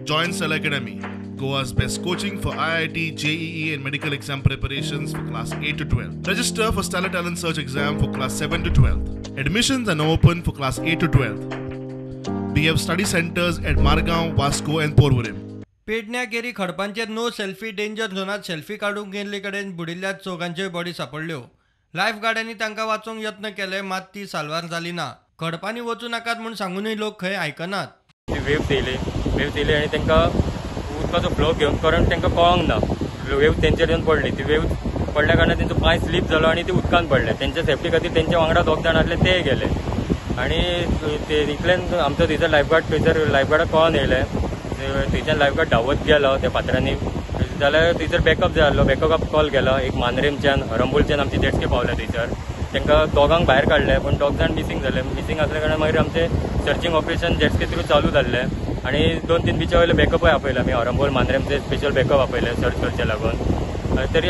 Join Stellar Academy, Goa's best coaching for IIT, JEE and medical exam preparations for class 8 to 12. Register for Stellar Talent Search exam for class 7 to 12. Admissions are now open for class 8 to 12. We have study centers at Margao, Vasco and Porvorim. पेडण्या केरी खडपांचेर no selfie danger झोनात selfie काडूंक गेल्ले कडेन बुडिल्ल्या चौगांच्योय body सापडल्यो. Life गार्डांनी तांकां वाचोवंक यत्न केले, मात ती साल्वार जाली ना. खडपांनी वचूं नाकात म्हूण सांगूनय लोक खंय आयकनात. वेव येयली आनी तांकां उदकाचो फ्लो घेवन करंट तांकां कळोंक ना. वेव तेंचेर येवन पडली, ती वेव पडल्या कारणान तेंचो पांय स्लीप जालो आनी ती उदकान पडले. तेंच्या सेफ्टी खातीर तेंच्या वांगडा दोग जाण आसले तेय गेले आनी ते इतल्यान आमचो थंयसर लायफगार्ड थंयसर लायफगार्डाक कळोन येयले. थंयच्यान लायफगार्ड धांवत गेलो त्या फातरांनी, जाल्यार थंयसर बॅकअप जाय आसलो. बॅकअपाक कॉल केलो. एक मांद्रेमच्यान हरंबोलच्यान आमची जेटस्की पावले थंयसर. तांकां दोगांक भायर काडले पूण दोग जाण मिसींग जाले. मिसींग आसल्या कारणान मागीर आमचें सर्चींग ऑपरेशन जेटस्की थ्रू चालू जाल्लें आनी 2-3 बिचा वयले बॅकअपूय आपयले आमी. हरंबोल मांद्रेमचे स्पेशल बॅकअप आपयले सर्च करचे लागून. तरी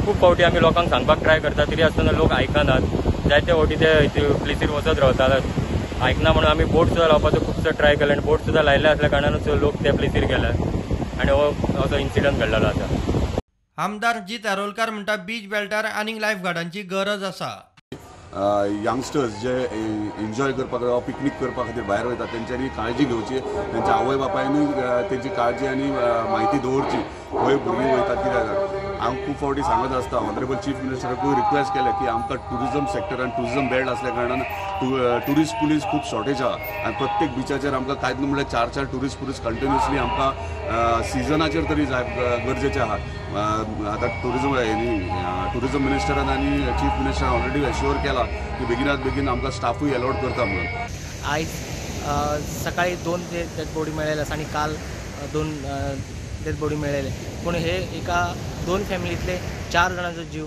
खूब फावटी आमी लोकांक सांगपाक ट्राय करता, तरी आसतना लोक आयकनात. जायते फावटी ते प्लेसीर वचत रावतात, आयकना म्हणून आमी बोट सुद्दां लावपाचो खुबसो ट्राय केले आनी बोट सुद्दां लायले आसल्या कारणानूच लोक त्या प्लेसीर गेले आनी हो असो इन्सिडंट घडलेलो आसा. आमदार जीत आरोलकार म्हणटा बीच बेल्टार आनीक लायफ गार्डांची गरज आसा. यंगस्टर्स जे एन्जॉय करपाक वा पिकनीक करपा खातीर भायर वयता तेंच्यांनी काळजी घेवची, तेंच्या आवय बापायनूय तेंची काळजी आनी म्हायती दवरची खंय भुरगीं वयतात कित्याक. हांव खूब फावटी सांगत आसता, ऑनरेबल चीफ मिनिस्टराकूय रिक्वेस्ट केलें की आमकां ट्युरिजम सेक्टर आनी ट्युरिजम बेल्ट आसल्या कारणान ट्युरिस्ट पुलीस खूब शॉर्टेज आहा आनी प्रत्येक बिचाचेर आमकां कांयच न्हू म्हणल्यार 4-4 ट्युरिस्ट पुलीस कंटिन्युअसली आमकां सिजनाचेर तरी जाय गरजेचें आहा. आतां ट्युरिजम ट्युरिजम मिनिस्टरान आनी चीफ मिनिस्टरान ऑलरेडी एश्योर केला की बेगिनात बेगीन आमकां स्टाफूय अलॉट करता म्हणून. आयज सकाळी 2 डेड बॉडी मेळ्ळेले आसा आनी काल 2 डेड बॉडी मेळ्ळेले. पूण हे एका 2 फॅमिलींतले 4 जाणांचो जीव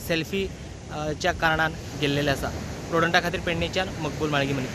सेल्फीच्या कारणान गेल्लेले आसा. प्रोडंटा खातीर पेडणेच्यान मकबूल माळगी मलिक.